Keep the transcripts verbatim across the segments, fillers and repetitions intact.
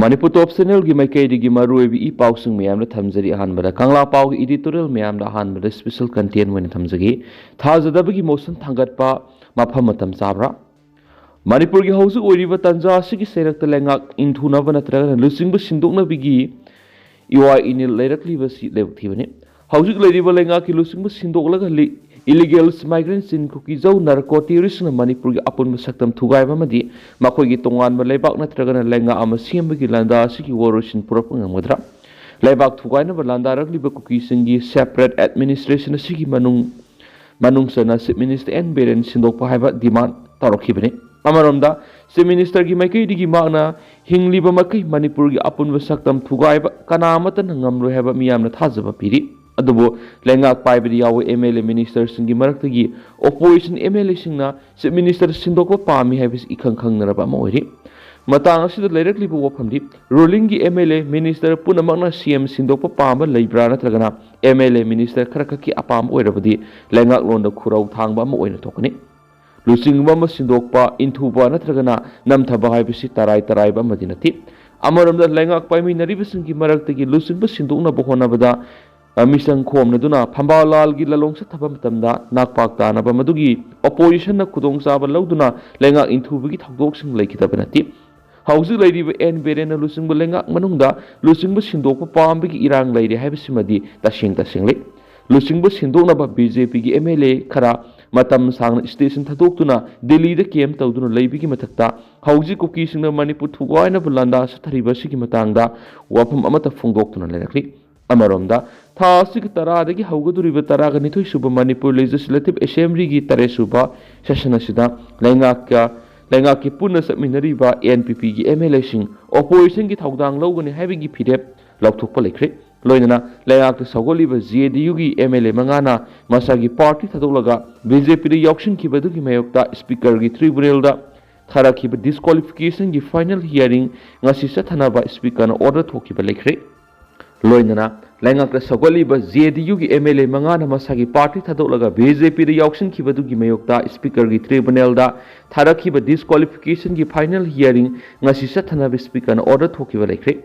ꯃꯅꯤꯄꯨꯔ ꯇꯣꯞ ꯆꯦꯅꯦꯜꯒꯤ ꯃꯥꯏꯀꯩꯗꯒꯤ ꯃꯔꯨꯑꯣꯏꯕ ꯏ ꯄꯥꯎꯁꯤꯡ ꯃꯌꯥꯝꯗ ꯊꯝꯖꯔꯤ꯫ ꯑꯍꯥꯟꯕꯗ ꯀꯪꯂꯥ ꯄꯥꯎꯒꯤ ꯏꯗꯤꯇꯣꯔꯤꯌꯦꯜ ꯃꯌꯥꯝꯗ ꯑꯍꯥꯟꯕꯗ ꯁ꯭ꯄꯦꯁꯦꯜ ꯀꯟꯇꯦꯟ ꯑꯣꯏꯅ ꯊꯝꯖꯒꯦ꯫ ꯊꯥꯖꯗꯕꯒꯤ ꯃꯣꯁꯟ ꯊꯥꯡꯒꯠꯄ ꯃꯐꯝ ꯃꯇꯝ ꯆꯥꯕ꯭ꯔꯥ? ꯃꯅꯤꯄꯨꯔꯒꯤ ꯍꯧꯖꯤꯛ ꯑꯣꯏꯔꯤꯕ ꯇꯥꯟꯖꯥ ꯑꯁꯤꯒꯤ ꯁꯩꯔꯛꯇ ꯂꯩꯉꯥꯛ ꯏꯟꯊꯨꯅꯕ ꯅꯠꯇ꯭ꯔꯒꯅ ꯂꯨꯆꯤꯡꯕ ꯁꯤꯟꯗꯣꯛꯅꯕꯒꯤ ꯏꯋꯥ ꯏꯅꯤꯜ ꯂꯩꯔꯛꯂꯤꯕꯁꯤ ꯂꯥꯏꯕꯛ ꯊꯤꯕꯅꯤ꯫ ꯍꯧꯖꯤꯛ ꯂꯩꯔꯤꯕ ꯂꯩꯉꯥꯛꯀꯤ ꯂꯨꯆꯤꯡꯕ ꯁꯤꯟꯗꯣꯛꯂꯒ ꯏꯂꯤꯒꯦꯜꯁ, ꯃꯥꯏꯒ꯭ꯔꯦꯟꯁꯤꯡ, ꯀꯨꯀꯤꯖꯧ, ꯅꯥꯔꯀꯣ ꯇꯦꯔꯣꯔꯤꯁꯁꯤꯡꯅ ꯃꯅꯤꯄꯨꯔꯒꯤ ꯑꯄꯨꯟꯕ ꯁꯛꯇꯝ ꯊꯨꯒꯥꯏꯕ ꯑꯃꯗꯤ ꯃꯈꯣꯏꯒꯤ ꯇꯣꯉꯥꯟꯕ ꯂꯩꯕꯥꯛ ꯅꯠꯇ꯭ꯔꯒꯅ ꯂꯩꯉꯥꯛ ꯑꯃ ꯁꯦꯝꯕꯒꯤ ꯂꯥꯟꯗꯥ ꯑꯁꯤꯒꯤ ꯋꯥꯔꯣꯏꯁꯤꯟ ꯄꯨꯔꯛꯄ ꯉꯝꯒꯗ꯭ꯔꯥ? ꯂꯩꯕꯥꯛ ꯊꯨꯒꯥꯏꯅꯕ ꯂꯥꯟꯗꯥꯔꯛꯂꯤꯕ ꯀꯨꯀꯤꯁꯤꯡꯒꯤ ꯁꯦꯄꯔꯦꯠ ꯑꯦꯗꯃꯤꯅꯤꯁꯇ꯭ꯔꯦꯁꯟ ꯑꯁꯤꯒꯤ ꯃꯅꯨꯡ ꯃꯅꯨꯡ ꯆꯟꯅ ꯆꯤꯐ ꯃꯤꯅꯤꯁꯇꯔ ꯑꯦꯟ ꯕꯤꯔꯦꯟ ꯁꯤꯟꯗꯣꯛꯄ ꯍꯥꯏꯕ ꯗꯤꯃꯥꯟ ꯇꯧꯔꯛꯈꯤꯕꯅꯤ꯫ ꯑꯃꯔꯣꯝꯗ, ꯆꯤꯐ ꯃꯤꯅꯤꯁꯇꯔꯒꯤ ꯃꯥꯏꯀꯩꯗꯒꯤ ꯃꯍꯥꯛꯅ ꯍꯤꯡꯂꯤꯕ ꯃꯈꯩ ꯃꯅꯤꯄꯨꯔꯒꯤ ꯑꯄꯨꯟꯕ ꯁꯛꯇꯝ ꯊꯨꯒꯥꯏꯕ ꯀꯅꯥ ꯑꯃꯠꯇꯅ ꯉꯝꯂꯣꯏ ꯍꯥꯏꯕ ꯃꯤꯌꯥꯝꯅ ꯊꯥꯖꯕ ꯄꯤꯔꯤ꯫ ꯑꯗꯨꯕꯨ ꯂꯩꯉꯥꯛ ꯄꯥꯏꯕꯗ ꯌꯥꯎꯕ ꯑꯦꯝ ꯑꯦꯜ ꯑꯦ ꯃꯤꯅꯤꯁꯇꯔꯁꯤꯡꯒꯤ ꯃꯔꯛꯇꯒꯤ ꯑꯣꯄꯣꯖꯤꯁꯟ ꯑꯦꯝ ꯑꯦꯜ ꯑꯦꯁꯤꯡꯅ ꯆꯤꯐ ꯃꯤꯅꯤꯁꯇꯔ ꯁꯤꯟꯗꯣꯛꯄ ꯄꯥꯝꯃꯤ ꯍꯥꯏꯕꯁꯤ ꯏꯈꯪ ꯈꯪꯅꯔꯕ ꯑꯃ ꯑꯣꯏꯔꯤ꯫ ꯃꯇꯥꯡ ꯑꯁꯤꯗ ꯂꯩꯔꯛꯂꯤꯕ ꯋꯥꯐꯝꯗꯤ, ꯔꯨꯂꯤꯡꯒꯤ ꯑꯦꯝ ꯑꯦꯜ ꯑꯦ ꯃꯤꯅꯤꯁꯇꯔ ꯄꯨꯝꯅꯃꯛꯅ ꯁꯤ ꯑꯦꯝ ꯁꯤꯟꯗꯣꯛꯄ ꯄꯥꯝꯕ ꯂꯩꯕ꯭ꯔꯥ, ꯅꯠꯇ꯭ꯔꯒꯅ ꯑꯦꯝ ꯑꯦꯜ ꯑꯦ ꯃꯤꯅꯤꯁꯇꯔ ꯈꯔꯈꯛꯀꯤ ꯑꯄꯥꯝꯕ ꯑꯣꯏꯔꯕꯗꯤ ꯂꯩꯉꯥꯛꯂꯣꯟꯗ ꯈꯨꯔꯧ ꯊꯥꯡꯕ ꯑꯃ ꯑꯣꯏꯅ ꯊꯣꯛꯀꯅꯤ꯫ ꯂꯨꯆꯤꯡꯕ ꯑꯃ ꯁꯤꯟꯗꯣꯛꯄ, ꯏꯟꯊꯨꯕ ꯅꯠꯇ꯭ꯔꯒꯅ ꯅꯝꯊꯕ ꯍꯥꯏꯕꯁꯤ ꯇꯔꯥꯏ ꯇꯔꯥꯏꯕ ꯑꯃꯗꯤ ꯅꯠꯇꯦ꯫ ꯑꯃꯔꯣꯝꯗ ꯂꯩꯉꯥꯛ ꯄꯥꯏꯃꯤꯟꯅꯔꯤꯕꯁꯤꯡꯒꯤ ꯃꯔꯛꯇꯒꯤ ꯂꯨꯆꯤꯡꯕ ꯁꯤꯟꯗꯣꯛꯅꯕ ꯍꯣꯠꯅꯕꯗ, ꯑ, ꯃꯤꯆꯪ ꯈꯣꯝꯅꯗꯨꯅ ꯐꯝꯕꯥꯜ ꯂꯥꯜꯒꯤ ꯂꯥꯂꯣꯡ ꯆꯠꯊꯕ ꯃꯇꯝꯗ ꯅꯥꯛꯄꯥꯛ ꯇꯥꯅꯕ ꯃꯗꯨꯒꯤ ꯑꯣꯄꯣꯖꯤꯁꯟꯅ ꯈꯨꯗꯣꯡꯆꯥꯕ ꯂꯧꯗꯨꯅ ꯂꯩꯉꯥꯛ ꯏꯟꯊꯨꯕꯒꯤ ꯊꯧꯗꯣꯛꯁꯤꯡ ꯂꯩꯈꯤꯗꯕ ꯅꯠꯇꯦ꯫ ꯍꯧꯖꯤꯛ ꯂꯩꯔꯤꯕ ꯑꯦꯟ ꯕꯤꯔꯦꯟꯅ ꯂꯨꯆꯤꯡꯕ ꯂꯩꯉꯥꯛ ꯃꯅꯨꯡꯗ ꯂꯨꯆꯤꯡꯕ ꯁꯤꯟꯗꯣꯛꯄ ꯄꯥꯝꯕꯒꯤ ꯏꯔꯥꯡ ꯂꯩꯔꯦ ꯍꯥꯏꯕꯁꯤꯃꯗꯤ ꯇꯁꯦꯡ ꯇꯁꯦꯡꯂꯤ꯫ ꯂꯨꯆꯤꯡꯕ ꯁꯤꯟꯗꯣꯛꯅꯕ ꯕꯤ ꯖꯦ ꯄꯤꯒꯤ ꯑꯦꯝ ꯑꯦꯜ ꯑꯦ ꯈꯔ ꯃꯇꯝ ꯁꯥꯡꯅ ꯁ꯭ꯇꯦꯁꯟ ꯊꯥꯗꯣꯛꯇꯨꯅ ꯗꯤꯜꯂꯤꯗ ꯀꯦꯝ ꯇꯧꯗꯨꯅ ꯂꯩꯕꯒꯤ ꯃꯊꯛꯇ, ꯍꯧꯖꯤꯛ ꯀꯨꯀꯤꯁꯤꯡꯅ ꯃꯅꯤꯄꯨꯔ ꯊꯨꯒꯥꯏꯅꯕ ꯂꯥꯟꯗꯥ ꯆꯠꯊꯔꯤꯕ ꯑꯁꯤꯒꯤ ꯃꯇꯥꯡꯗ ꯋꯥꯐꯝ ꯑꯃꯠꯇ ꯐꯣꯡꯗꯣꯛꯇꯨꯅ ꯂꯩꯔꯛꯂꯤ꯫ ꯑꯃꯔꯣꯝꯗ, ꯊꯥ ꯑꯁꯤꯒꯤ ꯇꯔꯥꯗꯒꯤ ꯍꯧꯒꯗꯧꯔꯤꯕ ꯇꯔꯥꯒ ꯅꯤꯊꯣꯏ ꯁꯨꯕ ꯃꯅꯤꯄꯨꯔ ꯂꯦꯖꯤꯁꯂꯦꯇꯤꯚ ꯑꯦꯁꯦꯝꯕ꯭ꯂꯤꯒꯤ ꯇꯔꯦꯠ ꯁꯨꯕ ꯁꯦꯁꯟ ꯑꯁꯤꯗ ꯂꯩꯉꯥꯛꯀ, ꯂꯩꯉꯥꯛꯀꯤ ꯄꯨꯟꯅ ꯆꯠꯃꯤꯟꯅꯔꯤꯕ ꯑꯦꯟ ꯄꯤ ꯄꯤꯒꯤ ꯑꯦꯝ ꯑꯦꯜ ꯑꯦꯁꯤꯡ, ꯑꯣꯄꯣꯖꯤꯁꯟꯒꯤ ꯊꯧꯗꯥꯡ ꯂꯧꯒꯅꯤ ꯍꯥꯏꯕꯒꯤ ꯐꯤꯔꯦꯞ ꯂꯧꯊꯣꯛꯄ ꯂꯩꯈ꯭ꯔꯦ꯫ ꯂꯣꯏꯅꯅ ꯂꯩꯉꯥꯛꯇ ꯁꯧꯒꯠꯂꯤꯕ ꯖꯦ ꯗꯤ ꯌꯨꯒꯤ ꯑꯦꯝ ꯑꯦꯜ ꯑꯦ ꯃꯉꯥꯅ ꯃꯁꯥꯒꯤ ꯄꯥꯔꯇꯤ ꯊꯥꯗꯣꯛꯂꯒ ꯕꯤ ꯖꯦ ꯄꯤꯗ ꯌꯥꯎꯁꯤꯟꯈꯤꯕꯗꯨꯒꯤ ꯃꯥꯌꯣꯛꯇ ꯁ꯭ꯄꯤꯀꯔꯒꯤ ꯇ꯭ꯔꯤꯕꯨꯅꯦꯜꯗ ꯊꯥꯔꯛꯈꯤꯕ ꯗꯤꯁꯀ꯭ꯋꯥꯂꯤꯐꯤꯀꯦꯁꯟꯒꯤ ꯐꯥꯏꯅꯦꯜ ꯍꯤꯌꯥꯔꯤꯡ ꯉꯁꯤ ꯆꯠꯊꯅꯕ ꯁ꯭ꯄꯤꯀꯔꯅ ꯑꯣꯔꯗꯔ ꯊꯣꯛꯈꯤꯕ ꯂꯩꯈ꯭ꯔꯦ꯫ ꯂꯣꯏꯅꯅ ꯂꯩꯉꯥꯛꯇ ꯁꯧꯒꯠꯂꯤꯕ ꯖꯦ ꯗꯤ ꯌꯨꯒꯤ ꯑꯦꯝ ꯑꯦꯜ ꯑꯦ ꯃꯉꯥꯅ ꯃꯁꯥꯒꯤ ꯄꯥꯔꯇꯤ ꯊꯥꯗꯣꯛꯂꯒ ꯕꯤ ꯖꯦ ꯄꯤꯗ ꯌꯥꯎꯁꯤꯟꯈꯤꯕꯗꯨꯒꯤ ꯃꯥꯌꯣꯛꯇ ꯁ꯭ꯄꯤꯀꯔꯒꯤ ꯇ꯭ꯔꯤꯕꯨꯅꯦꯜꯗ ꯊꯥꯔꯛꯈꯤꯕ ꯗꯤꯁꯀ꯭ꯋꯥꯂꯤꯐꯤꯀꯦꯁꯟꯒꯤ ꯐꯥꯏꯅꯦꯜ ꯍꯤꯌꯥꯔꯤꯡ ꯉꯁꯤ ꯆꯠꯊꯅꯕ ꯁ꯭ꯄꯤꯀꯔꯅ ꯑꯣꯔꯗꯔ ꯊꯣꯛꯈꯤꯕ ꯂꯩꯈ꯭ꯔꯦ꯫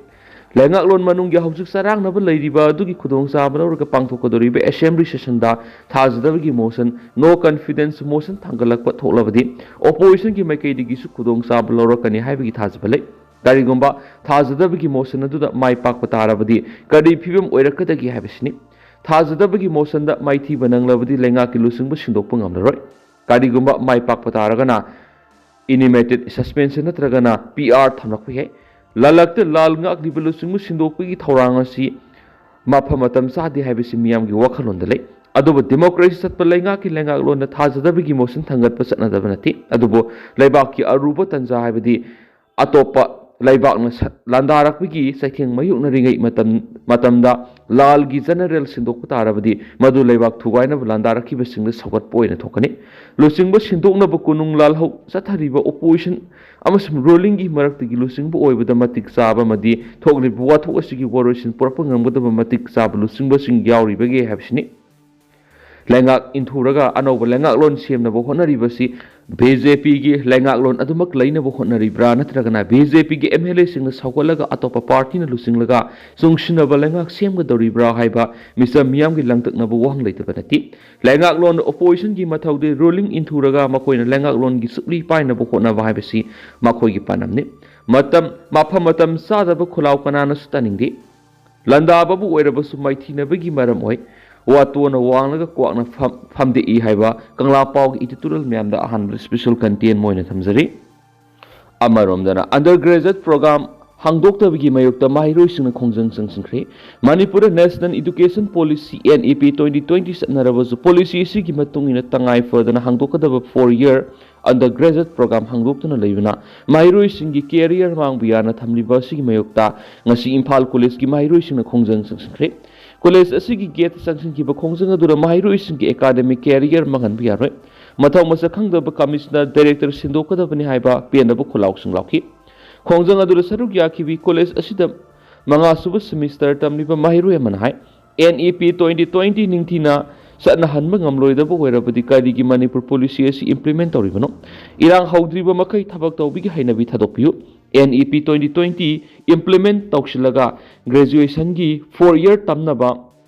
ꯂꯩꯉꯥꯛꯂꯣꯟ ꯃꯅꯨꯡꯒꯤ ꯍꯧꯖꯤꯛ ꯆꯔꯥꯡꯅꯕ ꯂꯩꯔꯤꯕ ꯑꯗꯨꯒꯤ ꯈꯨꯗꯣꯡꯆꯥꯕ ꯂꯧꯔꯒ ꯄꯥꯡꯊꯣꯛꯀꯗꯧꯔꯤꯕ ꯑꯦꯁꯦꯝꯕ꯭ꯂꯤ ꯁꯦꯁꯟꯗ ꯊꯥꯖꯗꯕꯒꯤ ꯃꯣꯁꯟ, ꯅꯣ ꯀꯟꯐꯤꯗꯦꯟꯁ ꯃꯣꯁꯟ ꯊꯥꯡꯒꯠꯂꯛꯄ ꯊꯣꯛꯂꯕꯗꯤ ꯑꯣꯄꯣꯖꯤꯁꯟꯒꯤ ꯃꯥꯏꯀꯩꯗꯒꯤꯁꯨ ꯈꯨꯗꯣꯡꯆꯥꯕ ꯂꯧꯔꯛꯀꯅꯤ ꯍꯥꯏꯕꯒꯤ ꯊꯥꯖꯕ ꯂꯩ꯫ ꯀꯔꯤꯒꯨꯝꯕ ꯊꯥꯖꯗꯕꯒꯤ ꯃꯣꯁꯟ ꯑꯗꯨꯗ ꯃꯥꯏ ꯄꯥꯛꯄ ꯇꯥꯔꯕꯗꯤ ꯀꯔꯤ ꯐꯤꯕꯝ ꯑꯣꯏꯔꯛꯀꯗꯒꯦ ꯍꯥꯏꯕꯁꯤꯅꯤ꯫ ꯊꯥꯖꯗꯕꯒꯤ ꯃꯣꯁꯟꯗ ꯃꯥꯏꯊꯤꯕ ꯅꯪꯂꯕꯗꯤ ꯂꯩꯉꯥꯛꯀꯤ ꯂꯨꯆꯤꯡꯕ ꯁꯤꯟꯗꯣꯛꯄ ꯉꯝꯂꯔꯣꯏ꯫ ꯀꯔꯤꯒꯨꯝꯕ ꯃꯥꯏ ꯄꯥꯛꯄ ꯇꯥꯔꯒꯅ ꯏꯅꯤꯃꯦꯇꯦꯠ ꯁꯁꯄꯦꯟꯁꯟ ꯅꯠꯇ꯭ꯔꯒꯅ ꯄꯤ ꯑꯥꯔ ꯊꯝꯂꯛꯄ ꯌꯥꯏ꯫ ꯂꯂꯛꯇ ꯂꯥꯜ ꯉꯥꯛꯂꯤꯕ ꯂꯨꯆꯤꯡꯕ ꯁꯤꯟꯗꯣꯛꯄꯒꯤ ꯊꯧꯔꯥꯡ ꯑꯁꯤ ꯃꯐꯝ ꯃꯇꯝ ꯆꯥꯗꯦ ꯍꯥꯏꯕꯁꯤ ꯃꯤꯌꯥꯝꯒꯤ ꯋꯥꯈꯜꯂꯣꯟꯗ ꯂꯩ꯫ ꯑꯗꯨꯕꯨ ꯗꯦꯃꯣꯀ꯭ꯔꯦꯁꯤ ꯆꯠꯄ ꯂꯩꯉꯥꯛꯀꯤ ꯂꯩꯉꯥꯛꯂꯣꯟꯗ ꯊꯥꯖꯗꯕꯒꯤ ꯃꯣꯁꯟ ꯊꯥꯡꯒꯠꯄ ꯆꯠꯅꯗꯕ ꯅꯠꯇꯦ꯫ ꯑꯗꯨꯕꯨ ꯂꯩꯕꯥꯛꯀꯤ ꯑꯔꯨꯕ ꯇꯥꯟꯖꯥ ꯍꯥꯏꯕꯗꯤ ꯑꯇꯣꯞꯄ ꯂꯩꯕꯥꯛꯅ ꯁ-, ꯂꯥꯟꯗꯥꯔꯛꯄꯒꯤ ꯆꯩꯊꯦꯡ ꯃꯥꯌꯣꯛꯅꯔꯤꯉꯩ ꯃꯇꯝ, ꯃꯇꯝꯗ ꯂꯥꯜꯒꯤ ꯖꯦꯅꯔꯦꯜ ꯁꯤꯟꯗꯣꯛꯄ ꯇꯥꯔꯕꯗꯤ ꯃꯗꯨ ꯂꯩꯕꯥꯛ ꯊꯨꯒꯥꯏꯅꯕ ꯂꯥꯟꯗꯥꯔꯛꯈꯤꯕꯁꯤꯡꯗ ꯁꯧꯒꯠꯄ ꯑꯣꯏꯅ ꯊꯣꯛꯀꯅꯤ꯫ ꯂꯨꯆꯤꯡꯕ ꯁꯤꯟꯗꯣꯛꯅꯕ ꯀꯣꯅꯨꯡ ꯂꯥꯜꯍꯧ ꯆꯠꯊꯔꯤꯕ ꯑꯣꯄꯣꯖꯤꯁꯟ ꯑꯃꯁꯨꯡ ꯔꯨꯂꯤꯡꯒꯤ ꯃꯔꯛꯇꯒꯤ ꯂꯨꯆꯤꯡꯕ ꯑꯣꯏꯕꯗ ꯃꯇꯤꯛ ꯆꯥꯕ ꯑꯃꯗꯤ ꯊꯣꯛꯂꯤꯕ ꯋꯥꯊꯣꯛ ꯑꯁꯤꯒꯤ ꯋꯥꯔꯣꯏꯁꯤꯟ ꯄꯨꯔꯛꯄ ꯉꯝꯒꯗꯕ ꯃꯇꯤꯛ ꯆꯥꯕ ꯂꯨꯆꯤꯡꯕꯁꯤꯡ ꯌꯥꯎꯔꯤꯕꯒꯦ ꯍꯥꯏꯕꯁꯤꯅꯤ꯫ ꯂꯩꯉꯥꯛ ꯏꯟꯊꯨꯔꯒ ꯑꯅꯧꯕ ꯂꯩꯉꯥꯛꯂꯣꯟ ꯁꯦꯝꯅꯕ ꯍꯣꯠꯅꯔꯤꯕꯁꯤ ꯕꯤ ꯖꯦ ꯄꯤꯒꯤ ꯂꯩꯉꯥꯛꯂꯣꯟ ꯑꯗꯨꯃꯛ ꯂꯩꯅꯕ ꯍꯣꯠꯅꯔꯤꯕ꯭ꯔꯥ, ꯅꯠꯇ꯭ꯔꯒꯅ ꯕꯤ ꯖꯦ ꯄꯤꯒꯤ ꯑꯦꯝ ꯑꯦꯜ ꯑꯦꯁꯤꯡꯅ ꯁꯧꯒꯠꯂꯒ ꯑꯇꯣꯞꯄ ꯄꯥꯔꯇꯤꯅ ꯂꯨꯆꯤꯡꯂꯒ ꯆꯨꯡꯁꯤꯟꯅꯕ ꯂꯩꯉꯥꯛ ꯁꯦꯝꯒꯗꯧꯔꯤꯕ꯭ꯔꯥ ꯍꯥꯏꯕ ꯃꯤꯆꯝ ꯃꯤꯌꯥꯝꯒꯤ ꯂꯥꯡꯇꯛꯅꯕ ꯋꯥꯍꯪ ꯂꯩꯇꯕ ꯅꯠꯇꯦ꯫ ꯂꯩꯉꯥꯛꯂꯣꯟ ꯑꯣꯄꯣꯖꯤꯁꯟꯒꯤ ꯃꯊꯧꯗꯤ ꯔꯨꯂꯤꯡ ꯏꯟꯊꯨꯔꯒ ꯃꯈꯣꯏꯅ ꯂꯩꯉꯥꯛꯂꯣꯟꯒꯤ ꯁꯨꯛꯂꯤ ꯄꯥꯏꯅꯕ ꯍꯣꯠꯅꯕ ꯍꯥꯏꯕꯁꯤ ꯃꯈꯣꯏꯒꯤ ꯄꯥꯟꯗꯝꯅꯤ꯫ ꯃꯇꯝ, ꯃꯐꯝ ꯃꯇꯝ ꯆꯥꯗꯕ ꯈꯨꯜꯂꯥꯎ ꯀꯅꯥꯅꯁꯨ ꯇꯥꯅꯤꯡꯗꯦ꯫ ꯂꯥꯟꯗꯥꯕꯕꯨ ꯑꯣꯏꯔꯕꯁꯨ ꯃꯥꯏꯊꯤꯅꯕꯒꯤ ꯃꯔꯝ ꯑꯣꯏ꯫ ꯋꯥꯇꯣꯟꯅ ꯋꯥꯡꯂꯒ ꯀ꯭ꯋꯥꯛꯅ ꯐꯝ-, ꯐꯝꯗꯦꯛꯏ ꯍꯥꯏꯕ ꯀꯪꯂꯥ ꯄꯥꯎꯒꯤ ꯏꯗꯤꯇꯣꯔꯤꯌꯦꯜ ꯃꯌꯥꯝꯗ ꯑꯍꯥꯟꯕꯗ ꯁ꯭ꯄꯦꯁꯦꯜ ꯀꯟꯇꯦꯟ ꯑꯣꯏꯅ ꯊꯝꯖꯔꯤ꯫ ꯑꯃꯔꯣꯝꯗꯅ, ꯑꯟꯗꯔ ꯒ꯭ꯔꯦꯖꯨꯑꯦꯠ ꯄ꯭ꯔꯣꯒ꯭ꯔꯥꯝ ꯍꯥꯡꯗꯣꯛꯇꯕꯒꯤ ꯃꯥꯌꯣꯛꯇ ꯃꯍꯩꯔꯣꯏꯁꯤꯡꯅ ꯈꯣꯡꯖꯪ ꯆꯪꯁꯤꯟꯈ꯭ꯔꯦ꯫ ꯃꯅꯤꯄꯨꯔꯗ national education policy, N E P, twenty twenty ꯆꯠꯅꯔꯕꯁꯨ, ꯄꯣꯂꯤꯁꯤ ꯑꯁꯤꯒꯤ ꯃꯇꯨꯡ ꯏꯟꯅ ꯇꯉꯥꯏ ꯐꯗꯅ ꯍꯥꯡꯗꯣꯛꯀꯗꯕ four year undergraduate programme ꯍꯥꯡꯗꯣꯛꯇꯨꯅ ꯂꯩꯕꯅ ꯃꯍꯩꯔꯣꯏꯁꯤꯡꯒꯤ ꯀꯦꯔꯤꯌꯔ ꯃꯥꯡꯕ ꯌꯥꯅ ꯊꯝꯂꯤꯕ ꯑꯁꯤꯒꯤ ꯃꯥꯌꯣꯛꯇ ꯉꯁꯤ ꯏꯝꯐꯥꯜ ꯀꯣꯂꯦꯖꯀꯤ ꯃꯍꯩꯔꯣꯏꯁꯤꯡꯅ ꯈꯣꯡꯖꯪ ꯆꯪꯁꯤꯟꯈ꯭ꯔꯦ꯫ ꯀꯣꯂꯦꯖ ꯑꯁꯤꯒꯤ ꯒꯦꯠꯇ ꯆꯪꯁꯤꯟꯈꯤꯕ ꯈꯣꯡꯖꯪ ꯑꯗꯨꯅ ꯃꯍꯩꯔꯣꯏꯁꯤꯡꯒꯤ ꯑꯦꯀꯥꯗꯃꯤꯛ ꯀꯦꯔꯤꯌꯔ ꯃꯥꯡꯍꯟꯕ ꯌꯥꯔꯣꯏ꯫ ꯃꯊꯧ ꯃꯁꯛ ꯈꯪꯗꯕ ꯀꯃꯤꯁꯅꯔ, ꯗꯥꯏꯔꯦꯛꯇꯔ ꯁꯤꯟꯗꯣꯛꯀꯗꯕꯅꯤ ꯍꯥꯏꯕ ꯄꯦꯟꯗꯕ ꯈꯨꯜꯂꯥꯎꯁꯤꯡ ꯂꯥꯎꯈꯤ꯫ ꯈꯣꯡꯖꯪ ꯑꯗꯨꯗ ꯁꯔꯨꯛ ꯌꯥꯈꯤꯕꯤ ꯀꯣꯂꯦꯖ ꯑꯁꯤꯗ ꯃꯉꯥꯁꯨꯕ ꯁꯦꯃꯤꯁꯇꯔ ꯇꯝꯂꯤꯕ ꯃꯍꯩꯔꯣꯏ ꯑꯃꯅ ꯍꯥꯏ, N E P twenty twenty ꯅꯤꯡꯊꯤꯅ ꯆꯠꯅꯍꯟꯕ ꯉꯝꯂꯣꯏꯗꯕ ꯑꯣꯏꯔꯕꯗꯤ ꯀꯔꯤꯒꯤ ꯃꯅꯤꯄꯨꯔ ꯄꯣꯂꯤꯁꯤ ꯑꯁꯤ ꯏꯝꯄ꯭ꯂꯤꯃꯦꯟ ꯇꯧꯔꯤꯕꯅꯣ? ꯏꯔꯥꯡ ꯍꯧꯗ꯭ꯔꯤꯕ ꯃꯈꯩ ꯊꯕꯛ ꯇꯧꯕꯒꯤ ꯍꯩꯅꯕꯤ ꯊꯥꯗꯣꯛꯄꯤꯌꯨ꯫ N E P twenty twenty implement ꯇꯧꯁꯤꯜꯂꯒ ꯒ꯭ꯔꯦꯖꯨꯑꯦꯁꯟꯒꯤ ꯐꯣꯔ ꯏꯌꯔ ꯇꯝꯅꯕ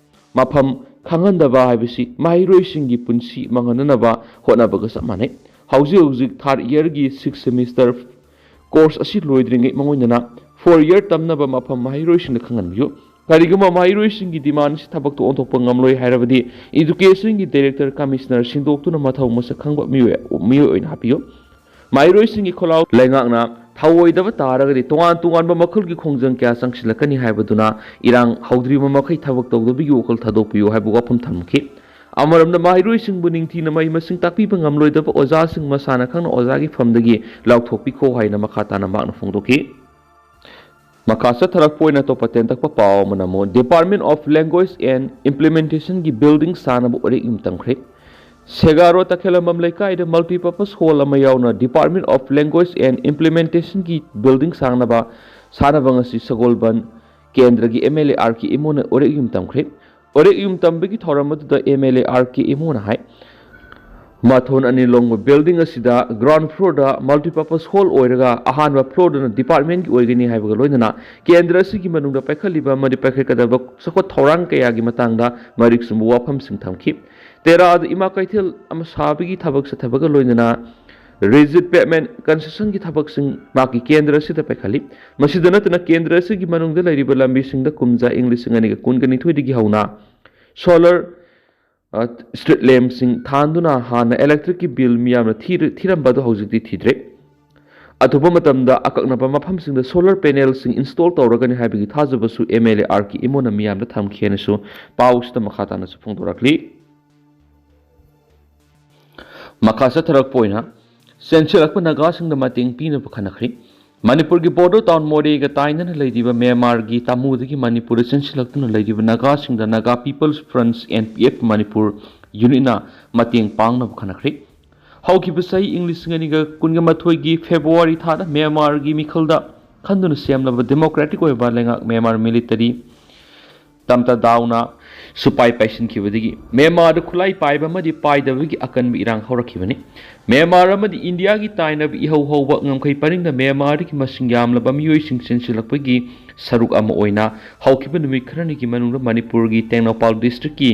ꯃꯐꯝ ꯈꯪꯍꯟꯗꯕ ꯍꯥꯏꯕꯁꯤ ꯃꯍꯩꯔꯣꯏꯁꯤꯡꯒꯤ ꯄꯨꯟꯁꯤ ꯃꯥꯡꯍꯟꯅꯅꯕ ꯍꯣꯠꯅꯕꯒ ꯆꯞ ꯃꯥꯟꯅꯩ꯫ ꯍꯧꯖꯤꯛ ꯍꯧꯖꯤꯛ ꯊꯥꯔꯠ ꯏꯌꯔꯒꯤ ꯁꯤꯛꯁ ꯁꯦꯃꯤꯁꯇꯔ ꯀꯣꯔꯁ ꯑꯁꯤ ꯂꯣꯏꯗ꯭ꯔꯤꯉꯩ ꯃꯉꯣꯟꯗꯅ ꯐꯣꯔ ꯏꯌꯔ ꯇꯝꯅꯕ ꯃꯐꯝ ꯃꯍꯩꯔꯣꯏꯁꯤꯡꯗ ꯈꯪꯍꯟꯕꯤꯌꯨ꯫ ꯀꯔꯤꯒꯨꯝꯕ ꯃꯍꯩꯔꯣꯏꯁꯤꯡꯒꯤ ꯗꯤꯃꯥꯟ ꯑꯁꯤ ꯊꯕꯛꯇ ꯑꯣꯟꯊꯣꯛꯄ ꯉꯝꯂꯣꯏ ꯍꯥꯏꯔꯕꯗꯤ, ꯏꯗꯨꯀꯦꯁꯟꯒꯤ ꯗꯥꯏꯔꯦꯛꯇꯔ ꯀꯃꯤꯁꯅꯔ ꯁꯤꯟꯗꯣꯛꯇꯨꯅ ꯃꯊꯧ ꯃꯁꯛ ꯈꯪꯕ ꯃꯤꯑꯣꯏ, ꯃꯤꯑꯣꯏ ꯑꯣꯏꯅ ꯍꯥꯞꯄꯤꯌꯨ꯫ ꯃꯍꯩꯔꯣꯏꯁꯤꯡꯒꯤ ꯈꯣꯜꯂꯥꯎ ꯂꯩꯉꯥꯛꯅ ꯊꯧꯑꯣꯏꯗꯕ ꯇꯥꯔꯒꯗꯤ ꯇꯣꯉꯥꯟ ꯇꯣꯉꯥꯟꯕ ꯃꯈꯜꯒꯤ ꯈꯣꯡꯖꯪ ꯀꯌꯥ ꯆꯪꯁꯤꯜꯂꯛꯀꯅꯤ ꯍꯥꯏꯕꯗꯨꯅ ꯏꯔꯥꯡ ꯍꯧꯗ꯭ꯔꯤꯕ ꯃꯈꯩ ꯊꯕꯛ ꯇꯧꯗꯕꯒꯤ ꯋꯥꯈꯜ ꯊꯥꯗꯣꯛꯄꯤꯌꯨ ꯍꯥꯏꯕ ꯋꯥꯐꯝ ꯊꯝꯈꯤ꯫ ꯑꯃꯔꯣꯝꯗ ꯃꯍꯩꯔꯣꯏꯁꯤꯡꯕꯨ ꯅꯤꯡꯊꯤꯅ ꯃꯍꯩ ꯃꯁꯤꯡ ꯇꯥꯛꯄꯤꯕ ꯉꯝꯂꯣꯏꯗꯕ ꯑꯣꯖꯥꯁꯤꯡ ꯃꯁꯥꯅ ꯈꯪꯅ ꯑꯣꯖꯥꯒꯤ ꯐꯝꯗꯒꯤ ꯂꯥꯎꯊꯣꯛꯄꯤꯈꯣ ꯍꯥꯏꯅ ꯃꯈꯥ ꯇꯥꯅ ꯃꯍꯥꯛꯅ ꯐꯣꯡꯗꯣꯛꯈꯤ꯫ ꯃꯈꯥ ꯆꯠꯊꯔꯛꯄ ꯑꯣꯏꯅ ꯑꯇꯣꯞꯄ ꯇꯦꯟꯇꯛꯄ ꯄꯥꯎ ꯑꯃꯅ ꯑꯃꯨꯛ Department of Language and Implementation ꯒꯤ ꯕꯤꯜꯗꯤꯡ ꯁꯥꯅꯕ ꯑꯣꯔꯦꯛ ꯌꯨꯝ ꯇꯝꯈ꯭ꯔꯦ꯫ ꯁꯦꯒꯥꯔꯣ ꯇꯈꯦꯂꯝꯕꯝ ꯂꯩꯀꯥꯏꯗ multipurpose hall ꯑꯃ ꯌꯥꯎꯅ Department of Language and Implementation ꯒꯤ ꯕꯤꯜꯗꯤꯡ ꯁꯥꯅꯕ, ꯁꯥꯅꯕ ꯉꯁꯤ ꯁꯒꯣꯜꯕꯟ ꯀꯦꯟꯗ꯭ꯔꯒꯤ ꯑꯦꯝ ꯑꯦꯜ ꯑꯦ ꯑꯥꯔ ꯀꯦ ꯏꯃꯣꯅ ꯑꯣꯔꯦꯛ ꯌꯨꯝ ꯇꯝꯈ꯭ꯔꯦ꯫ ꯑꯣꯔꯦꯛ ꯌꯨꯝ ꯇꯝꯕꯒꯤ ꯊꯧꯔꯝ ꯑꯗꯨꯗ ꯑꯦꯝ ꯑꯦꯜ ꯑꯦ ꯑꯥꯔ ꯀꯦ ꯏꯃꯣꯅ ꯍꯥꯏ, ꯃꯊꯣꯟ ꯑꯅꯤ ꯂꯣꯡꯕ ꯕꯤꯜꯗꯤꯡ ꯑꯁꯤꯗ ꯒ꯭ꯔꯥꯎꯟ ꯐ꯭ꯂꯣꯔꯗ multipurpose hall ꯑꯣꯏꯔꯒ ꯑꯍꯥꯟꯕ ꯐ꯭ꯂꯣꯔꯗꯅ ꯗꯤꯄꯥꯔꯠꯃꯦꯟꯒꯤ ꯑꯣꯏꯒꯅꯤ ꯍꯥꯏꯕꯒ ꯂꯣꯏꯅꯅ ꯀꯦꯟꯗ꯭ꯔ ꯑꯁꯤꯒꯤ ꯃꯅꯨꯡꯗ ꯄꯥꯏꯈꯠꯂꯤꯕ ꯑꯃꯗꯤ ꯄꯥꯏꯈꯠꯀꯗꯕ ꯆꯥꯎꯈꯠ ꯊꯧꯔꯥꯡ ꯀꯌꯥꯒꯤ ꯃꯇꯥꯡꯗ ꯃꯔꯤꯛ ꯆꯨꯝꯕ ꯋꯥꯐꯝꯁꯤꯡ ꯊꯝꯈꯤ꯫ ꯇꯦꯔꯥꯗ ꯏꯃꯥ ꯀꯩꯊꯦꯜ ꯑꯃ ꯁꯥꯕꯒꯤ ꯊꯕꯛ ꯆꯠꯊꯕꯒ ꯂꯣꯏꯅꯅ ꯔꯤꯖꯤꯠ ꯄꯦꯚꯃꯦꯟ ꯀꯟꯁꯇ꯭ꯔꯛꯁꯟꯒꯤ ꯊꯕꯛꯁꯤꯡ ꯃꯍꯥꯛꯀꯤ ꯀꯦꯟꯗ꯭ꯔ ꯑꯁꯤꯗ ꯄꯥꯏꯈꯠꯂꯤ꯫ ꯃꯁꯤꯗ ꯅꯠꯇꯅ ꯀꯦꯟꯗ꯭ꯔ ꯑꯁꯤꯒꯤ ꯃꯅꯨꯡꯗ ꯂꯩꯔꯤꯕ ꯂꯝꯕꯤꯁꯤꯡꯗ ꯀꯨꯝꯖꯥ ꯏꯪ ꯂꯤꯁꯤꯡ ꯑꯅꯤꯒ ꯀꯨꯟꯒ ꯅꯤꯊꯣꯏꯗꯒꯤ ꯍꯧꯅ ꯁꯣꯂꯔ ꯁ꯭ꯇ꯭ꯔꯤꯠ ꯂꯦꯝꯞꯁꯤꯡ ꯊꯥꯟꯗꯨꯅ ꯍꯥꯟꯅ ꯏꯂꯦꯛꯇ꯭ꯔꯤꯛꯀꯤ ꯕꯤꯜ ꯃꯤꯌꯥꯝꯅ ꯊꯤꯔ-, ꯊꯤꯔꯝꯕ ꯑꯗꯨ ꯍꯧꯖꯤꯛꯇꯤ ꯊꯤꯗ꯭ꯔꯦ꯫ ꯑꯊꯨꯕ ꯃꯇꯝꯗ ꯑꯀꯛꯅꯕ ꯃꯐꯝꯁꯤꯡꯗ ꯁꯣꯂꯔ ꯄꯦꯅꯦꯜꯁꯤꯡ ꯏꯟꯁꯇꯣꯜ ꯇꯧꯔꯒꯅꯤ ꯍꯥꯏꯕꯒꯤ ꯊꯥꯖꯕꯁꯨ ꯑꯦꯝ ꯑꯦꯜ ꯑꯦ ꯑꯥꯔ ꯀꯦ ꯏꯃꯣꯅ ꯃꯤꯌꯥꯝꯗ ꯊꯝꯈꯤ ꯍꯥꯏꯅꯁꯨ ꯄꯥꯎꯁꯤꯗ ꯃꯈꯥ ꯇꯥꯅꯁꯨ ꯐꯣꯡꯗꯣꯔꯛꯂꯤ꯫ ꯃꯈꯥ ꯆꯠꯊꯔꯛꯄ ꯑꯣꯏꯅ ꯆꯦꯟꯁꯤꯜꯂꯛꯄ ꯅꯥꯒꯥꯁꯤꯡꯗ ꯃꯇꯦꯡ ꯄꯤꯅꯕ ꯈꯟꯅꯈ꯭ꯔꯤ꯫ ꯃꯅꯤꯄꯨꯔꯒꯤ ꯕꯣꯔꯗꯔ ꯇꯥꯎꯟ ꯃꯣꯔꯦꯒ ꯇꯥꯏꯅꯅ ꯂꯩꯔꯤꯕ ꯃ꯭ꯌꯥꯟꯃꯥꯔꯒꯤ ꯇꯥꯃꯨꯗꯒꯤ ꯃꯅꯤꯄꯨꯔꯗ ꯆꯦꯟꯁꯤꯜꯂꯛꯇꯨꯅ ꯂꯩꯔꯤꯕ ꯅꯥꯒꯥꯁꯤꯡꯗ Naga People's Front, N P F, Manipur ꯌꯨꯅꯤꯠꯅ ꯃꯇꯦꯡ ꯄꯥꯡꯅꯕ ꯈꯟꯅꯈ꯭ꯔꯦ꯫ ꯍꯧꯈꯤꯕ ꯆꯍꯤ ꯏꯪ ꯂꯤꯁꯤꯡ ꯑꯅꯤꯒ ꯀꯨꯟꯒ ꯃꯥꯊꯣꯏꯒꯤ ꯐꯦꯕ꯭ꯔꯨꯋꯥꯔꯤ ꯊꯥꯗ ꯃ꯭ꯌꯥꯟꯃꯥꯔꯒꯤ ꯃꯤꯈꯜꯗ ꯈꯟꯗꯨꯅ ꯁꯦꯝꯂꯕ ꯗꯦꯃꯣꯀ꯭ꯔꯦꯇꯤꯛ ꯑꯣꯏꯕ ꯂꯩꯉꯥꯛ ꯃ꯭ꯌꯥꯟꯃꯥꯔ ꯃꯤꯂꯤꯇꯔꯤ ꯇꯝꯇꯗꯥꯎꯅ ꯁꯨꯄꯥꯏ ꯄꯥꯏꯁꯤꯟꯈꯤꯕꯗꯒꯤ ꯃ꯭ꯌꯥꯟꯃꯥꯔꯗ ꯈꯨꯠꯂꯥꯏ ꯄꯥꯏꯕ ꯑꯃꯗꯤ ꯄꯥꯏꯗꯕꯒꯤ ꯑꯀꯟꯕ ꯏꯔꯥꯡ ꯍꯧꯔꯛꯈꯤꯕꯅꯤ꯫ ꯃ꯭ꯌꯥꯟꯃꯥꯔ ꯑꯃꯗꯤ ꯏꯟꯗꯤꯌꯥꯒꯤ ꯇꯥꯏꯅꯕ ꯏꯍꯧ ꯍꯧꯕ ꯉꯝꯈꯩ ꯄꯔꯤꯡꯗ ꯃ꯭ꯌꯥꯟꯃꯥꯔꯗꯒꯤ ꯃꯁꯤꯡ ꯌꯥꯝꯂꯕ ꯃꯤꯑꯣꯏꯁꯤꯡ ꯆꯦꯟꯁꯤꯜꯂꯛꯄꯒꯤ ꯁꯔꯨꯛ ꯑꯃ ꯑꯣꯏꯅ ꯍꯧꯈꯤꯕ ꯅꯨꯃꯤꯠ ꯈꯔꯅꯤꯒꯤ ꯃꯅꯨꯡꯗ ꯃꯅꯤꯄꯨꯔꯒꯤ ꯇꯦꯡꯅꯧꯄꯥꯜ ꯗꯤꯁꯇ꯭ꯔꯤꯛꯀꯤ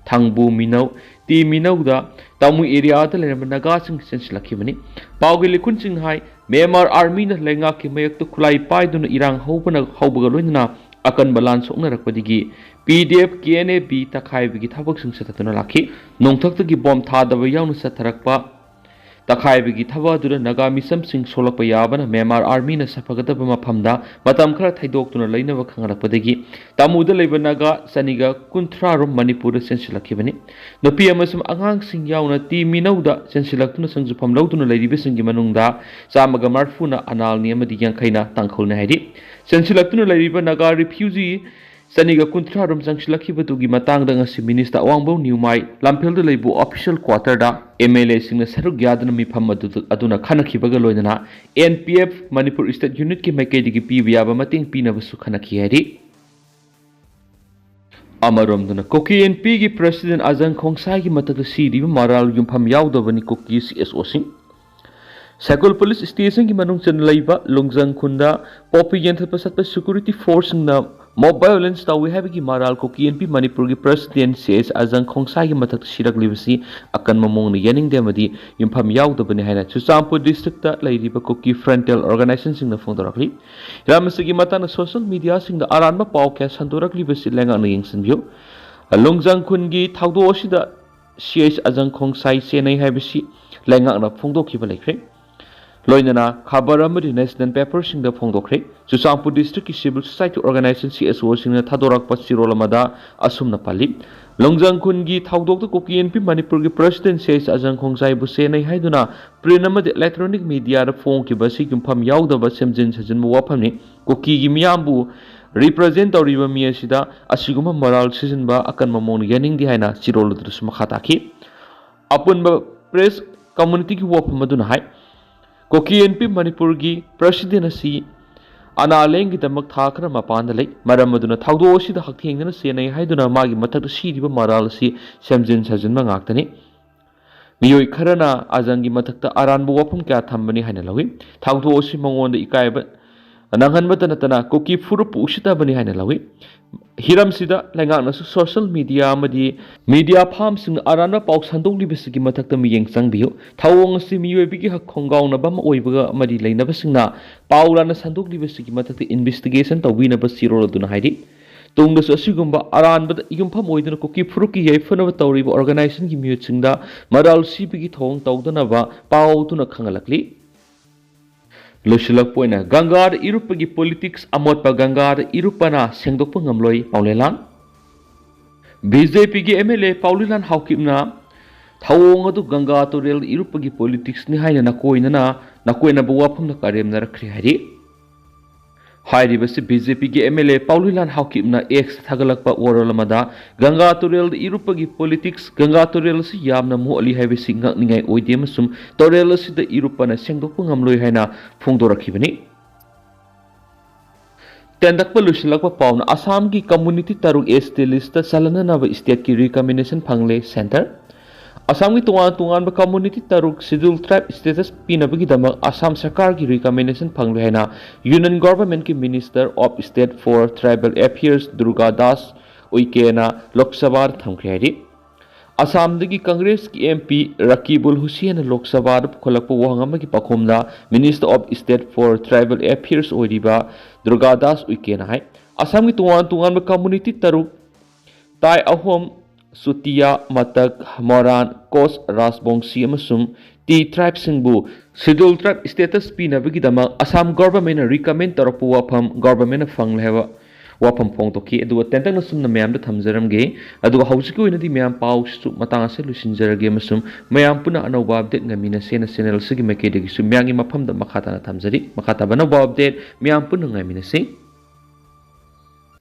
ꯊꯥꯡꯕꯨ ꯃꯤꯅꯧ, ꯇꯤ ꯃꯤꯅꯧꯗ ꯇꯥꯃꯨ ꯑꯦꯔꯤꯌꯥꯗ ꯂꯩꯔꯝꯕ ꯅꯥꯒꯥꯁꯤꯡ ꯆꯦꯟꯁꯤꯜꯂꯛꯈꯤꯕꯅꯤ꯫ ꯄꯥꯎꯒꯤ ꯂꯤꯈꯨꯟꯁꯤꯡ ꯍꯥꯏ, ꯃ꯭ꯌꯥꯟꯃꯥꯔ ꯑꯥꯔꯃꯤꯅ ꯂꯩꯉꯥꯛꯀꯤ ꯃꯥꯌꯣꯛꯇ ꯈꯨꯠꯂꯥꯏ ꯄꯥꯏꯗꯨꯅ ꯏꯔꯥꯡ ꯍꯧꯕꯅ, ꯍꯧꯕꯒ ꯂꯣꯏꯅꯅ ꯑꯀꯟꯕ ꯂꯥꯟ ꯁꯣꯛꯅꯔꯛꯄꯗꯒꯤ P D F, K N A B ꯇꯛꯈꯥꯏꯕꯒꯤ ꯊꯕꯛꯁꯤꯡ ꯆꯠꯊꯗꯨꯅ ꯂꯥꯛꯈꯤ꯫ ꯅꯣꯡꯊꯛꯇꯒꯤ ꯕꯣꯝ ꯊꯥꯗꯕ ꯌꯥꯎꯅ ꯆꯠꯊꯔꯛꯄ ꯇꯛꯈꯥꯏꯕꯒꯤ ꯊꯕꯛ ꯑꯗꯨꯗ ꯅꯥꯒꯥ ꯃꯤꯆꯝꯁꯤꯡ ꯁꯣꯛꯂꯛꯄ ꯌꯥꯕꯅ ꯃ꯭ꯌꯥꯟꯃꯥꯔ ꯑꯥꯔꯃꯤꯅ ꯁꯥꯐꯒꯗꯕ ꯃꯐꯝꯗ ꯃꯇꯝ ꯈꯔ ꯊꯩꯗꯣꯛꯇꯨꯅ ꯂꯩꯅꯕ ꯈꯪꯍꯜꯂꯛꯄꯗꯒꯤ ꯇꯥꯃꯨꯗ ꯂꯩꯕ ꯅꯥꯒꯥ ꯆꯅꯤꯒ ꯀꯨꯟꯊ꯭ꯔꯥ ꯔꯣꯝ ꯃꯅꯤꯄꯨꯔꯗ ꯆꯦꯟꯁꯤꯜꯂꯛꯈꯤꯕꯅꯤ꯫ ꯅꯨꯄꯤ ꯑꯃꯁꯨꯡ ꯑꯉꯥꯡꯁꯤꯡ ꯌꯥꯎꯅ ꯇꯤ ꯃꯤꯅꯧꯗ ꯆꯦꯟꯁꯤꯜꯂꯛꯇꯨꯅ ꯆꯪꯖꯐꯝ ꯂꯧꯗꯨꯅ ꯂꯩꯔꯤꯕꯁꯤꯡꯒꯤ ꯃꯅꯨꯡꯗ ꯆꯥꯝꯃꯒ ꯃꯔꯤꯐꯨꯅ ꯑꯅꯥꯜꯅꯤ ꯑꯃꯗꯤ ꯌꯥꯡꯈꯩꯅ ꯇꯥꯡꯈꯨꯜꯅꯤ ꯍꯥꯏꯔꯤ꯫ ꯆꯦꯟꯁꯤꯜꯂꯛꯇꯨꯅ ꯂꯩꯔꯤꯕ ꯅꯥꯒꯥ ꯔꯤꯐ꯭ꯌꯨꯖꯤ ꯆꯅꯤꯒ ꯀꯨꯟꯊ꯭ꯔꯥ ꯔꯣꯝ ꯆꯪꯁꯤꯜꯂꯛꯈꯤꯕꯗꯨꯒꯤ ꯃꯇꯥꯡꯗ ꯉꯁꯤ ꯃꯤꯅꯤꯁꯇꯔ ꯑꯋꯥꯡꯕꯝ ꯅ꯭ꯌꯨꯃꯥꯏ ꯂꯝꯐꯦꯜꯗ ꯂꯩꯕ ꯑꯣꯐꯤꯁꯤꯌꯦꯜ ꯀ꯭ꯋꯥꯇꯔꯗ ꯑꯦꯝ ꯑꯦꯜ ꯑꯦꯁꯤꯡꯅ ꯁꯔꯨꯛ ꯌꯥꯗꯨꯅ ꯃꯤꯐꯝ ꯑꯗꯨꯗ, ꯑꯗꯨꯅ ꯈꯟꯅꯈꯤꯕꯒ ꯂꯣꯏꯅꯅ N P F Manipur state ꯌꯨꯅꯤꯠꯀꯤ ꯃꯥꯏꯀꯩꯗꯒꯤ ꯄꯤꯕ ꯌꯥꯕ ꯃꯇꯦꯡ ꯄꯤꯅꯕꯁꯨ ꯈꯟꯅꯈꯤ ꯍꯥꯏꯔꯤ꯫ ꯑꯃꯔꯣꯝꯗꯅ ꯀꯨꯀꯤ ꯑꯦꯟ ꯄꯤꯒꯤ ꯄ꯭ꯔꯁꯤꯗꯦꯟ ꯑꯖꯪ ꯈꯣꯡꯁꯥꯏꯒꯤ ꯃꯊꯛꯇ ꯁꯤꯔꯤꯕ ꯃꯔꯥꯜ ꯌꯨꯝꯐꯝ ꯌꯥꯎꯗꯕꯅꯤ ꯀꯨꯀꯤ ꯁꯤ ꯑꯦꯁ ꯑꯣꯁꯤꯡ꯫ ꯁꯥꯏꯀꯣꯜ ꯄꯨꯂꯤꯁ ꯁ꯭ꯇꯦꯁꯟꯒꯤ ꯃꯅꯨꯡ ꯆꯟꯅ ꯂꯩꯕ ꯂꯣꯡꯖꯪ ꯈꯨꯟꯗ ꯄꯣꯄꯤ ꯌꯦꯟꯊꯠꯄ ꯆꯠꯄ ꯁꯦꯀ꯭ꯌꯨꯔꯤꯇꯤ ꯐꯣꯔꯁꯁꯤꯡꯅ ꯃꯣꯕ ꯚꯥꯏꯑꯣꯂꯦꯟꯁ ꯇꯧꯏ ꯍꯥꯏꯕꯒꯤ ꯃꯔꯥꯜ ꯀꯨꯀꯤ ꯑꯦꯟ ꯄꯤ ꯃꯅꯤꯄꯨꯔꯒꯤ ꯄ꯭ꯔꯁꯤꯗꯦꯟ ꯁꯤ ꯑꯦꯁ ꯑꯖꯪ ꯈꯣꯡꯁꯥꯏꯒꯤ ꯃꯊꯛꯇ ꯁꯤꯔꯛꯂꯤꯕꯁꯤ ꯑꯀꯟꯕ ꯃꯑꯣꯡꯗ ꯌꯥꯅꯤꯡꯗꯦ ꯑꯃꯗꯤ ꯌꯨꯝꯐꯝ ꯌꯥꯎꯗꯕꯅꯤ ꯍꯥꯏꯅ ꯆꯨꯔꯆꯥꯟꯄꯨꯔ ꯗꯤꯁꯇ꯭ꯔꯤꯛꯇ ꯂꯩꯔꯤꯕ ꯀꯨꯀꯤ ꯐ꯭ꯔꯟꯇꯦꯜ ꯑꯣꯔꯒꯅꯥꯏꯖꯦꯁꯟꯁꯤꯡꯅ ꯐꯣꯡꯗꯣꯔꯛꯂꯤ꯫ ꯍꯤꯔꯝ ꯑꯁꯤꯒꯤ ꯃꯇꯥꯡꯗ ꯁꯣꯁꯤꯌꯦꯜ ꯃꯤꯗꯤꯌꯥꯁꯤꯡꯗ ꯑꯔꯥꯟꯕ ꯄꯥꯎ ꯀꯌꯥ ꯁꯟꯗꯣꯔꯛꯂꯤꯕꯁꯤ ꯂꯩꯉꯥꯛꯅ ꯌꯦꯡꯁꯤꯟꯕꯤꯌꯨ꯫ ꯂꯣꯡꯖꯪ ꯈꯨꯟꯒꯤ ꯊꯧꯗꯣꯛ ꯑꯁꯤꯗ ꯁꯤ ꯑꯦꯁ ꯑꯖꯪ ꯈꯣꯡꯁꯥꯏ ꯆꯦꯟꯅꯩ ꯍꯥꯏꯕꯁꯤ ꯂꯩꯉꯥꯛꯅ ꯐꯣꯡꯗꯣꯛꯈꯤꯕ ꯂꯩꯈ꯭ꯔꯦ꯫ ꯂꯣꯏꯅꯅ ꯈꯕꯔ ꯑꯃꯗꯤ ꯅꯦꯁꯅꯦꯜ ꯄꯦꯄꯔꯁꯤꯡꯗ ꯐꯣꯡꯗꯣꯛꯈ꯭ꯔꯦ꯫ ꯆꯨꯔꯆꯥꯟꯄꯨꯔ ꯗꯤꯁꯇ꯭ꯔꯤꯛꯀꯤ civil society organisation C S ꯑꯣꯁꯤꯡꯅ ꯊꯥꯗꯣꯔꯛꯄ ꯆꯦꯔꯣꯜ ꯑꯃꯗ ꯑꯁꯨꯝꯅ ꯄꯜꯂꯤ, ꯂꯣꯡꯖꯪ ꯈꯨꯟꯒꯤ ꯊꯧꯗꯣꯛꯇ ꯀꯨꯀꯤ ꯑꯦꯟ ꯄꯤ ꯃꯅꯤꯄꯨꯔꯒꯤ ꯄ꯭ꯔꯁꯤꯗꯦꯟ ꯁꯤ ꯑꯦꯁ ꯑꯖꯪ ꯈꯣꯡꯁꯥꯏꯕꯨ ꯆꯦꯟꯅꯩ ꯍꯥꯏꯗꯨꯅ ꯄ꯭ꯔꯤꯟ ꯑꯃꯗꯤ ꯏꯂꯦꯛꯇ꯭ꯔꯣꯅꯤꯛ ꯃꯤꯗꯤꯌꯥꯗ ꯐꯣꯡꯈꯤꯕ ꯑꯁꯤ ꯌꯨꯝꯐꯝ ꯌꯥꯎꯗꯕ ꯁꯦꯝꯖꯤꯟ ꯁꯥꯖꯤꯟꯕ ꯋꯥꯐꯝꯅꯤ꯫ ꯀꯨꯀꯤꯒꯤ ꯃꯤꯌꯥꯝꯕꯨ ꯔꯤꯄ꯭ꯔꯖꯦꯟ ꯇꯧꯔꯤꯕ ꯃꯤ ꯑꯁꯤꯗ ꯑꯁꯤꯒꯨꯝꯕ ꯃꯣꯔꯥꯜ ꯁꯤꯖꯤꯟꯕ ꯑꯀꯟꯕ ꯃꯑꯣꯡꯗ ꯌꯥꯅꯤꯡꯗꯦ ꯍꯥꯏꯅ ꯆꯦꯔꯣꯜ ꯑꯗꯨꯗꯁꯨ ꯃꯈꯥ ꯇꯥꯈꯤ꯫ ꯑꯄꯨꯟꯕ ꯄ꯭ꯔꯦꯁ ꯀꯝꯃꯨꯅꯤꯇꯤꯒꯤ ꯋꯥꯐꯝ ꯑꯗꯨꯅ ꯍꯥꯏ, ꯀꯨꯀꯤ ꯑꯦꯟ ꯄꯤ ꯃꯅꯤꯄꯨꯔꯒꯤ ꯄ꯭ꯔꯁꯤꯗꯦꯟ ꯑꯁꯤ ꯑꯅꯥ ꯂꯥꯌꯦꯡꯒꯤꯗꯃꯛ ꯊꯥ ꯈꯔ ꯃꯄꯥꯟꯗ ꯂꯩ꯫ ꯃꯔꯝ ꯑꯗꯨꯅ ꯊꯧꯗꯣꯛ ꯑꯁꯤꯗ ꯍꯛꯊꯦꯡꯅꯅ ꯆꯦꯟꯅꯩ ꯍꯥꯏꯗꯨꯅ ꯃꯥꯒꯤ ꯃꯊꯛꯇ ꯁꯤꯔꯤꯕ ꯃꯔꯥꯜ ꯑꯁꯤ ꯁꯦꯝꯖꯤꯟ ꯁꯥꯖꯤꯟꯕ ꯉꯥꯛꯇꯅꯤ꯫ ꯃꯤꯑꯣꯏ ꯈꯔꯅ ꯑꯖꯪꯒꯤ ꯃꯊꯛꯇ ꯑꯔꯥꯟꯕ ꯋꯥꯐꯝ ꯀꯌꯥ ꯊꯝꯕꯅꯤ ꯍꯥꯏꯅ ꯂꯧꯏ꯫ ꯊꯧꯗꯣꯛ ꯑꯁꯤ ꯃꯉꯣꯟꯗ ꯏꯀꯥꯏꯕ ꯅꯪꯍꯟꯕꯇ ꯅꯠꯇꯅ ꯀꯨꯀꯤ ꯐꯨꯔꯨꯞꯄꯨ ꯎꯁꯤꯠꯇꯕꯅꯤ ꯍꯥꯏꯅ ꯂꯧꯏ꯫ ꯍꯤꯔꯝꯁꯤꯗ ꯂꯩꯉꯥꯛꯅꯁꯨ social media ꯑꯃꯗꯤ media ꯐꯥꯝꯁꯤꯡꯅ ꯑꯔꯥꯟꯕ ꯄꯥꯎ ꯁꯟꯗꯣꯛꯂꯤꯕꯁꯤꯒꯤ ꯃꯊꯛꯇ ꯃꯤꯠꯌꯦꯡ ꯆꯪꯕꯤꯌꯨ꯫ ꯊꯧꯑꯣꯡ ꯑꯁꯤ ꯃꯤꯑꯣꯏꯕꯒꯤ ꯍꯛ ꯈꯣꯡꯒꯥꯎꯅꯕ ꯑꯃ ꯑꯣꯏꯕꯒ ꯃꯔꯤ ꯂꯩꯅꯕꯁꯤꯡꯅ ꯄꯥꯎ ꯂꯥꯟꯅ ꯁꯟꯗꯣꯛꯂꯤꯕꯁꯤꯒꯤ ꯃꯊꯛꯇ investigation ꯇꯧꯕꯤꯅꯕ ꯆꯦꯔꯣꯜ ꯑꯗꯨꯅ ꯍꯥꯏꯔꯤ꯫ ꯇꯨꯡꯗꯁꯨ ꯑꯁꯤꯒꯨꯝꯕ ꯑꯔꯥꯟꯕꯗ ꯌꯨꯝꯐꯝ ꯑꯣꯏꯗꯨꯅ ꯀꯨꯀꯤ ꯐꯨꯔꯨꯞꯀꯤ ꯌꯥꯏꯐꯅꯕ ꯇꯧꯔꯤꯕ organizationꯒꯤ ꯃꯤꯑꯣꯏꯁꯤꯡꯗ ꯃꯔꯥꯜ ꯁꯤꯕꯒꯤ ꯊꯧꯑꯣꯡ ꯇꯧꯗꯅꯕ ꯄꯥꯎ ꯑꯗꯨꯅ ꯈꯪꯍꯜꯂꯛꯂꯤ꯫ ꯂꯣꯏꯁꯤꯜꯂꯛꯄ ꯑꯣꯏꯅ ꯒꯪꯒꯥꯗ ꯏꯔꯨꯞꯄꯒꯤ politics, ꯑꯃꯣꯠꯄ ꯒꯪꯒꯥꯗ ꯏꯔꯨꯞꯄꯅ ꯁꯦꯡꯗꯣꯛꯄ ꯉꯝꯂꯣꯏ ꯄꯥꯎꯂꯦꯂꯥꯟ꯫ BJPꯒꯤ MLA ꯄꯥꯎꯂꯦꯂꯥꯟ ꯍꯥꯎꯀꯤꯞꯅ ꯊꯧꯑꯣꯡ ꯑꯗꯨ ꯒꯪꯒꯥ ꯇꯨꯔꯦꯜꯗ ꯏꯔꯨꯞꯄꯒꯤ politicsꯅꯤ ꯍꯥꯏꯅ ꯅꯀꯣꯏꯅꯅ ꯅꯀꯣꯏꯅꯕ ꯋꯥꯐꯝꯅ ꯀꯔꯦꯝꯅꯔꯛꯈ꯭ꯔꯦ ꯍꯥꯏꯔꯤ꯫ ꯍꯥꯏꯔꯤꯕꯁꯤ BJPꯒꯤ MLA ꯄꯥꯎꯂꯨꯂꯥꯟ ꯍꯥꯎꯀꯤꯞꯅ Xꯇ ꯊꯥꯒꯠꯂꯛꯄ ꯋꯥꯔꯣꯜ ꯑꯃꯗ ꯒꯪꯒꯥ ꯇꯨꯔꯦꯜꯗ ꯏꯔꯨꯞꯄꯒꯤ politics, ꯒꯪꯒꯥ ꯇꯨꯔꯦꯜ ꯑꯁꯤ ꯌꯥꯝꯅ ꯃꯣꯠꯂꯤ ꯍꯥꯏꯕꯁꯤ ꯉꯛꯅꯤꯡꯉꯥꯏ ꯑꯣꯏꯗꯦ ꯑꯃꯁꯨꯡ ꯇꯨꯔꯦꯜ ꯑꯁꯤꯗ ꯏꯔꯨꯞꯄꯅ ꯁꯦꯡꯗꯣꯛꯄ ꯉꯝꯂꯣꯏ ꯍꯥꯏꯅ ꯐꯣꯡꯗꯣꯔꯛꯈꯤꯕꯅꯤ꯫ ꯇꯦꯟꯗꯛꯄ ꯂꯣꯏꯁꯤꯜꯂꯛꯄ ꯄꯥꯎꯅ ꯑꯁꯥꯝꯒꯤ community ꯇꯔꯨꯛ ST listꯇ ꯆꯜꯍꯟꯅꯅꯕ stateꯀꯤ recommendation ꯐꯪꯂꯦ centre꯫ ꯑꯁꯥꯝꯒꯤ ꯇꯣꯉꯥꯟ ꯇꯣꯉꯥꯟꯕ community ꯇꯔꯨꯛ schedule tribe status ꯄꯤꯅꯕꯒꯤꯗꯃꯛ ꯑꯁꯥꯝ ꯁꯔꯀꯥꯔꯒꯤ recommendation ꯐꯪꯂꯦ ꯍꯥꯏꯅ Union Governmentꯀꯤ Minister of State for Tribal Affairs Durga Das ꯎꯏꯀꯦꯅ ꯂꯣꯛ ꯁꯚꯥꯗ ꯊꯝꯈ꯭ꯔꯦ ꯍꯥꯏꯔꯤ꯫ ꯑꯁꯥꯝꯗꯒꯤ ꯀꯪꯒ꯭ꯔꯦꯁꯀꯤ MP ꯔꯀꯤꯕꯨꯜ ꯍꯨꯁꯦꯟꯅ ꯂꯣꯛ ꯁꯚꯥꯗ ꯄꯨꯈꯠꯂꯛꯄ ꯋꯥꯍꯪ ꯑꯃꯒꯤ ꯄꯥꯎꯈꯨꯝꯗ Minister of State for Tribal Affairs ꯑꯣꯏꯔꯤꯕ ꯗꯨꯔꯒꯥ ꯗꯥꯁ ꯎꯏꯀꯦꯅ ꯍꯥꯏ, ꯑꯁꯥꯝꯒꯤ ꯇꯣꯉꯥꯟ ꯇꯣꯉꯥꯟꯕ community ꯇꯔꯨꯛ, ꯇꯥꯏ, ꯑꯍꯣꯝ, ꯆꯨꯇꯤꯌꯥ, ꯃꯇꯛ, ꯃꯣꯔꯥꯟ, ꯀꯣꯆ, ꯔꯥꯖꯕꯣꯡꯁꯤ ꯑꯃꯁꯨꯡ ꯇꯤ tribeꯁꯤꯡꯕꯨ schedule tribe status ꯄꯤꯅꯕꯒꯤꯗꯃꯛ ꯑꯁꯥꯝ governmentꯅ recommend ꯇꯧꯔꯛꯄ ꯋꯥꯐꯝ governmentꯅ ꯐꯪꯂꯦ ꯍꯥꯏꯕ ꯋꯥꯐꯝ ꯐꯣꯡꯗꯣꯛꯈꯤ꯫ ꯑꯗꯨꯒ ꯇꯦꯟꯇꯛꯅ ꯁꯨꯝꯅ ꯃꯌꯥꯝꯗ ꯊꯝꯖꯔꯝꯒꯦ꯫ ꯑꯗꯨꯒ ꯍꯧꯖꯤꯛꯀꯤ ꯑꯣꯏꯅꯗꯤ ꯃꯌꯥꯝ ꯄꯥꯎꯁꯤꯁꯨ ꯃꯇꯥꯡ ꯑꯁꯤꯗ ꯂꯣꯏꯁꯤꯟꯖꯔꯒꯦ ꯑꯃꯁꯨꯡ ꯃꯌꯥꯝ ꯄꯨꯟꯅ ꯑꯅꯧꯕ update ꯉꯥꯏꯃꯤꯟꯅꯁꯦꯅ channel ꯑꯁꯤꯒꯤ ꯃꯥꯏꯀꯩꯗꯒꯤꯁꯨ ꯃꯌꯥꯝꯒꯤ ꯃꯐꯝꯗ ꯃꯈꯥ ꯇꯥꯅ ꯊꯝꯖꯔꯤ꯫ ꯃꯈꯥ ꯇꯥꯕ ꯑꯅꯧꯕ update ꯃꯌꯥꯝ ꯄꯨꯟꯅ ꯉꯥꯏꯃꯤꯟꯅꯁꯤ꯫